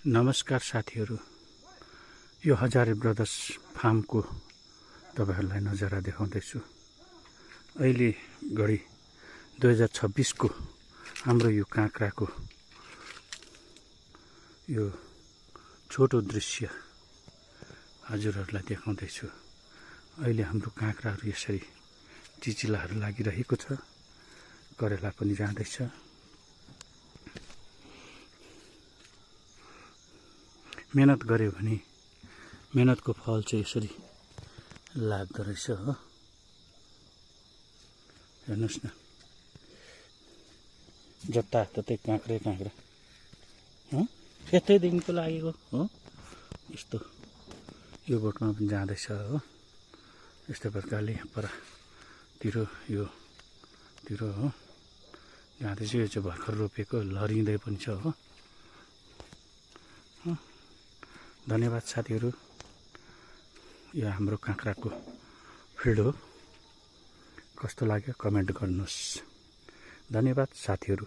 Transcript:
नमस्कार साथीहरू, यो हजारे ब्रदर्स फार्मको तपाईहरुलाई नजारा देखाउँदैछु। अहिले घडी 2026 को हाम्रो यो काँक्राको यो छोटो दृश्य हजुरहरुलाई देखाउँदैछु। अहिले हाम्रो काँक्राहरु यसरी चिचिलाहरु लागिरहेको छ, करेला पनि जाँदैछ। मेहनत गर्यो भने मेहनतको फल चाहिँ यसरी लाग्दो रहेछ हो। हेर्नुस् न, जताततै काँक्रै काँक्रा यतैदेखिको लागेको हो। यस्तो यो बोटमा पनि जाँदैछ हो। यस्तै प्रकारले परतिर योतिर हो जाँदैछ। यो चाहिँ भर्खर रोपेको लरिँदै पनि छ हो। धन्यवाद साथीहरू, यो हाम्रो काँक्राको फिल्ड हो। कस्तो लाग्यो कमेन्ट गर्नुहोस्। धन्यवाद साथीहरू।